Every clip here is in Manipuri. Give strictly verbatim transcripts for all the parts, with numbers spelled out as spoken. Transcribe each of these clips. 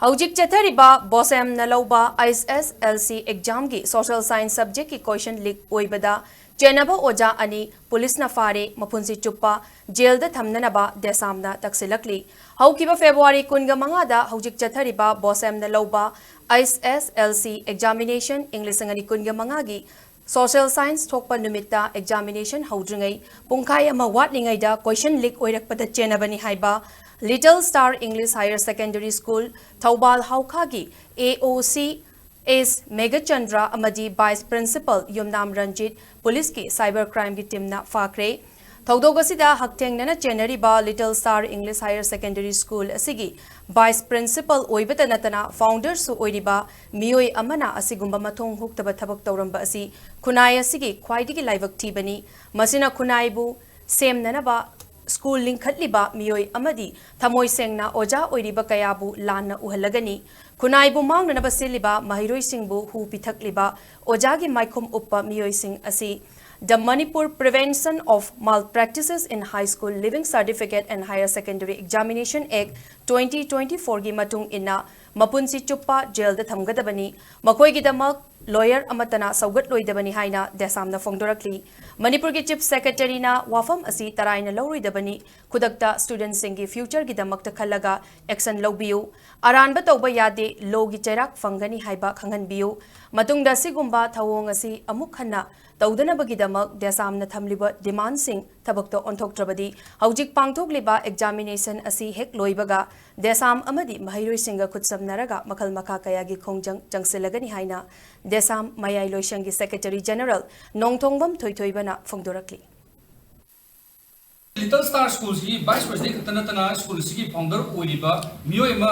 ꯍꯧꯖꯤꯛ ꯆꯠꯊꯔꯤꯕ ꯕꯣꯁꯦꯝꯅ ꯂꯧꯕ ꯑꯩꯆ ꯑꯦꯁ ꯑꯦꯜ ꯁꯤ ꯑꯦꯛꯖꯥꯝꯒꯤ ꯁꯣꯁꯤꯌꯦꯜ ꯁꯥꯏꯟꯁ ꯁꯕꯖꯦꯛꯀꯤ ꯀꯣꯏꯁꯟ ꯂꯤꯛ ꯑꯣꯏꯕꯗ ꯆꯦꯟꯅꯕ ꯑꯣꯖꯥ ꯑꯅꯤ ꯄꯨꯂꯤꯁꯅ ꯐꯥꯔꯦ, ꯃꯄꯨꯟꯁꯤ ꯆꯨꯞꯄ ꯖꯦꯜꯗ ꯊꯝꯅꯅꯕ ꯗꯦꯁꯥꯝꯅ ꯇꯛꯁꯤꯜꯂꯛꯂꯤ꯫ ꯍꯧꯈꯤꯕ ꯐꯦꯕ꯭ꯔꯨꯋꯥꯔꯤ ꯀꯨꯟꯒ ꯃꯉꯥꯗ ꯍꯧꯖꯤꯛ ꯆꯠꯊꯔꯤꯕ ꯕꯣꯁꯦꯝꯅ ꯂꯧꯕ ꯑꯩꯆ ꯑꯦꯁ ꯑꯦꯜ ꯁꯤ ꯑꯦꯛꯖꯥꯃꯤꯅꯦꯁꯟ ꯏꯪ ꯂꯤꯁꯤꯡ ꯑꯅꯤ ꯀꯨꯟꯒ ꯃꯉꯥꯒꯤ ꯁꯣꯁꯤꯌꯦꯜ ꯁꯥꯏꯟꯁ ꯊꯣꯛꯄ ꯅꯨꯃꯤꯠꯇ ꯑꯦꯛꯖꯥꯃꯤꯅꯦꯁꯟ ꯍꯧꯗ꯭ꯔꯤꯉꯩ ꯄꯨꯡꯈꯥꯏ ꯑꯃ ꯋꯥꯠꯂꯤꯉꯩꯗ ꯀꯣꯏꯁꯟ ꯂꯤꯛ ꯑꯣꯏꯔꯛꯄꯗ ꯆꯦꯟꯅꯕꯅꯤ ꯍꯥꯏꯕ Little Star English Higher Secondary School, Thoubal ꯍꯥꯎꯈꯥꯒꯤ ꯑꯦ ꯑꯣ ꯁꯤ ꯑꯦꯁ ꯃꯦꯘꯆꯟꯗ꯭ꯔ ꯑꯃꯗꯤ ꯚꯥꯏꯁ ꯄ꯭ꯔꯤꯟꯁꯤꯄꯜ ꯌꯨꯝꯅꯥꯝ ꯔꯟꯖꯤꯠ ꯄꯨꯂꯤꯁꯀꯤ ꯁꯥꯏꯕꯔ ꯀ꯭ꯔꯥꯏꯝꯒꯤ ꯇꯤꯝꯅ ꯐꯥꯈ꯭ꯔꯦ꯫ ꯊꯧꯗꯣꯛ ꯑꯁꯤꯗ ꯍꯛꯊꯦꯡꯅꯅ ꯆꯦꯟꯅꯔꯤꯕ Little Star English Higher Secondary School ꯑꯁꯤꯒꯤ ꯚꯥꯏꯁ ꯄ꯭ꯔꯤꯟꯁꯤꯄꯜ ꯑꯣꯏꯕꯇ ꯅꯠꯇꯅ ꯐꯥꯎꯟꯗꯔꯁꯨ ꯑꯣꯏꯔꯤꯕ ꯃꯤꯑꯣꯏ ꯑꯃꯅ ꯑꯁꯤꯒꯨꯝꯕ ꯃꯊꯣꯡ ꯍꯨꯛꯇꯕ ꯊꯕꯛ ꯇꯧꯔꯝꯕ ꯑꯁꯤ ꯈꯨꯟꯅꯥꯏ ꯑꯁꯤꯒꯤ ꯈ꯭ꯋꯥꯏꯗꯒꯤ ꯂꯥꯏꯕꯛ ꯊꯤꯕꯅꯤ꯫ ꯃꯁꯤꯅ ꯈꯨꯟꯅꯥꯏꯕꯨ ꯁꯦꯝꯅꯅꯕ ꯁ꯭ꯀꯨꯜ ꯂꯤꯡꯈꯠꯂꯤꯕ ꯃꯤꯑꯣꯏ ꯑꯃꯗꯤ ꯊꯃꯣꯏ ꯁꯦꯡꯅ ꯑꯣꯖꯥ ꯑꯣꯏꯔꯤꯕ ꯀꯌꯥꯕꯨ ꯂꯥꯟꯅ ꯎꯍꯜꯂꯒꯅꯤ꯫ ꯈꯨꯟꯅꯥꯏꯕꯨ ꯃꯥꯡꯅꯅꯕ ꯁꯤꯜꯂꯤꯕ ꯃꯍꯩꯔꯣꯏꯁꯤꯡꯕꯨ ꯍꯨ ꯄꯤꯊꯛꯂꯤꯕ ꯑꯣꯖꯥꯒꯤ ꯃꯥꯏꯈꯨꯝ ꯎꯞꯄ ꯃꯤꯑꯣꯏꯁꯤꯡ ꯑꯁꯤ The Manipur Prevention of Malpractices in High School Leaving Certificate and Higher Secondary Examination Act twenty twenty-fourꯒꯤ ꯃꯇꯨꯡ ꯏꯟꯅ ꯃꯄꯨꯟꯁꯤ ꯆꯨꯞꯄ ꯖꯦꯜꯗ ꯊꯝꯒꯗꯕꯅꯤ꯫ ꯃꯈꯣꯏꯒꯤꯗꯃꯛ ꯂꯣꯌꯔ ꯑꯃꯠꯇꯅ ꯁꯧꯒꯠꯂꯣꯏꯗꯕꯅꯤ ꯍꯥꯏꯅ ꯗꯦꯁꯥꯝꯅ ꯐꯣꯡꯗꯣꯔꯛꯂꯤ꯫ ꯃꯅꯤꯄꯨꯔꯒꯤ ꯆꯤꯐ ꯁꯦꯀ꯭ꯔꯦꯇꯔꯤꯅ ꯋꯥꯐꯝ ꯑꯁꯤ ꯇꯔꯥꯏꯅ ꯂꯧꯔꯣꯏꯗꯕꯅꯤ, ꯈꯨꯗꯛꯇ ꯁ꯭ꯇꯨꯗꯦꯟꯠꯁꯤꯡꯒꯤ ꯐ꯭ꯌꯨꯆꯔꯒꯤꯗꯃꯛꯇ ꯈꯜꯂꯒ ꯑꯦꯛꯁꯟ ꯂꯧꯕꯤꯌꯨ꯫ ꯑꯔꯥꯟꯕ ꯇꯧꯕ ꯌꯥꯗꯦ, ꯂꯣꯒꯤ ꯆꯩꯔꯥꯛ ꯐꯪꯒꯅꯤ ꯍꯥꯏꯕ ꯈꯪꯍꯟꯕꯤꯌꯨ꯫ ꯃꯇꯨꯡꯗ ꯑꯁꯤꯒꯨꯝꯕ ꯊꯧꯑꯣꯡ ꯑꯁꯤ ꯑꯃꯨꯛ ꯍꯟꯅ ꯇꯧꯗꯅꯕꯒꯤꯗꯃꯛ ꯗꯦꯁꯥꯝꯅ ꯊꯝꯂꯤꯕ ꯗꯤꯃꯥꯟꯁꯤꯡ ꯊꯕꯛꯇ ꯑꯣꯟꯊꯣꯛꯇ꯭ꯔꯕꯗꯤ ꯍꯧꯖꯤꯛ ꯄꯥꯡꯊꯣꯛꯂꯤꯕ ꯑꯦꯛꯖꯥꯃꯤꯅꯦꯁꯟ ꯑꯁꯤ ꯍꯦꯛ ꯂꯣꯏꯕꯒ ꯗꯦꯁꯥꯝ ꯑꯃꯗꯤ ꯃꯍꯩꯔꯣꯏꯁꯤꯡꯒ ꯈꯨꯠꯁꯝꯅꯔꯒ ꯃꯈꯜ ꯃꯈꯥ ꯀꯌꯥꯒꯤ ꯈꯣꯡꯖꯪ ꯆꯪꯁꯤꯜꯂꯒꯅꯤ ꯍꯥꯏꯅ ꯗꯦꯁꯥꯝ ꯃꯌꯥꯏ ꯂꯣꯏꯁꯪꯒꯤ ꯁꯦꯀ꯭ꯔꯦꯇꯔꯤ ꯖꯦꯅꯔꯦꯜ ꯅꯣꯡꯊꯣꯡꯕꯝ ꯊꯣꯏꯊꯣꯏꯕꯅ ꯐꯣꯡꯗꯣꯔꯛꯂꯤ꯫ Little Star Schoolꯁꯤꯒꯤ ꯚꯥꯏꯁ ꯄ꯭ꯔꯦꯁꯤꯗꯦꯟꯠ ꯈꯛꯇ ꯅꯠꯇꯅ ꯁ꯭ꯀꯨꯜꯁꯤꯒꯤ ꯐꯥꯎꯟꯗꯔ ꯑꯣꯏꯔꯤꯕ ꯃꯤꯑꯣꯏ ꯑꯃ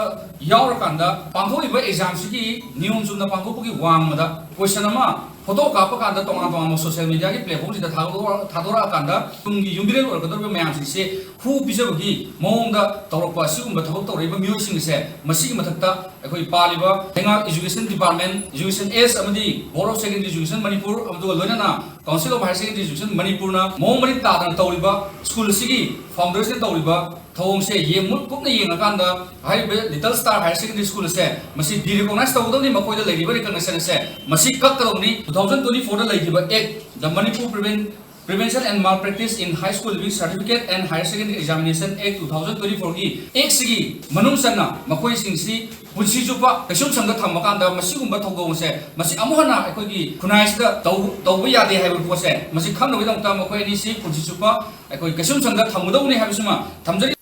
ꯌꯥꯎꯔꯀꯥꯟꯗ ꯄꯥꯡꯊꯣꯛꯏꯕ ꯑꯦꯛꯖꯥꯝꯁꯤꯒꯤ ꯅꯤꯌꯣꯝ ꯆꯨꯝꯅ ꯄꯥꯡꯊꯣꯛꯄꯒꯤ ꯋꯥꯡꯃꯗ ꯀꯣꯏꯁꯟ ꯑꯃ ꯐꯣꯇꯣ ꯀꯥꯞꯄ ꯀꯥꯟꯗ ꯇꯣꯉꯥꯟ ꯇꯣꯉꯥꯟꯕ ꯁꯣꯁꯤꯌꯦꯜ ꯃꯤꯗꯤꯌꯥꯒꯤ ꯄ꯭ꯂꯦꯠꯐꯣꯝꯁꯤꯗ ꯊꯥꯗꯣꯔꯛ-, ꯊꯥꯗꯣꯔꯛꯑꯀꯥꯟꯗ ꯇꯨꯡꯒꯤ ꯌꯨꯝꯕꯤꯔꯦꯜ ꯑꯣꯏꯔꯛꯀꯗꯧꯔꯤꯕ ꯃꯌꯥꯝꯁꯤꯡꯁꯦ ꯍꯨ ꯄꯤꯖꯕꯒꯤ ꯃꯑꯣꯡꯗ ꯇꯧꯔꯛꯄ ꯑꯁꯤꯒꯨꯝꯕ ꯊꯕꯛ ꯇꯧꯔꯛꯏꯕ ꯃꯤꯑꯣꯏꯁꯤꯡ ꯑꯁꯦ ꯃꯁꯤꯒꯤ ꯃꯊꯛꯇ ꯑꯩꯈꯣꯏ ꯄꯥꯜꯂꯤꯕ ꯂꯩꯉꯥꯛ Education Department, Education S ꯑꯃꯗꯤ Board of Secondary Education Manipur ꯑꯗꯨꯒ ꯂꯣꯏꯅꯅ Council of Higher Secondary Education ꯃꯅꯤꯄꯨꯔꯅ ꯃꯑꯣꯡ ꯃꯔꯤꯟ ꯇꯥꯗꯅ ꯇꯧꯔꯤꯕ ꯁ꯭ꯀꯨꯜ ꯑꯁꯤꯒꯤ ꯐꯥꯎꯟꯗꯔꯁꯅ ꯇꯧꯔꯤꯕ ꯊꯧꯑꯣꯡꯁꯦ ꯌꯦꯡ ꯃꯨꯠ ꯀꯨꯞꯅ ꯌꯦꯡꯉꯀꯥꯟꯗ, ꯍꯥꯏꯔꯤꯕ little star higher secondary school ꯑꯁꯦ ꯃꯁꯤ ꯗꯤꯔꯤꯀꯣꯛꯅꯥꯏꯖ ꯇꯧꯒꯗꯕꯅꯤ, ꯃꯈꯣꯏꯗ ꯂꯩꯔꯤꯕ ꯔꯤꯀꯣꯛꯅꯦꯁꯟ ꯑꯁꯦ ꯃꯁꯤ ꯀꯛꯀꯗꯧꯕꯅꯤ꯫ Two thousand twenty four ꯗ ꯂꯩꯈꯤꯕ ꯑꯦꯛ, The Manipur Prevent Prevention and Malpractice in High School Leaving Certificate and Higher Secondary Examination Act two thousand twenty four ꯒꯤ ꯑꯦꯛꯁꯤꯒꯤ ꯃꯅꯨꯡ ꯆꯟꯅ ꯃꯈꯣꯏꯁꯤꯡꯁꯤ ꯄꯨꯟꯁꯤ ꯆꯨꯞꯄ ꯀꯩꯁꯨꯝꯁꯪꯗ ꯊꯝꯃꯀꯥꯟꯗ ꯃꯁꯤꯒꯨꯝꯕ ꯊꯧꯗꯣꯛ ꯑꯁꯦ ꯃꯁꯤ ꯑꯃꯨꯛ ꯍꯟꯅ ꯑꯩꯈꯣꯏꯒꯤ ꯈꯨꯟꯅꯥꯏꯁꯤꯗ ꯇꯧ-, ꯇꯧꯕ ꯌꯥꯗꯦ ꯍꯥꯏꯕ ꯄꯣꯠꯁꯦ ꯃꯁꯤ ꯈꯪꯅꯕꯒꯤꯗꯃꯛꯇ ꯃꯈꯣꯏ ꯑꯅꯤꯁꯤ ꯄꯨꯟꯁꯤ ꯆꯨꯞꯄ ꯑꯩꯈꯣꯏ ꯀꯩꯁꯨꯝꯁꯪꯗ ꯊꯝꯒꯗꯧꯕꯅꯤ ꯍꯥꯏꯕꯁꯤꯃ ꯊꯝꯖꯔꯤ꯫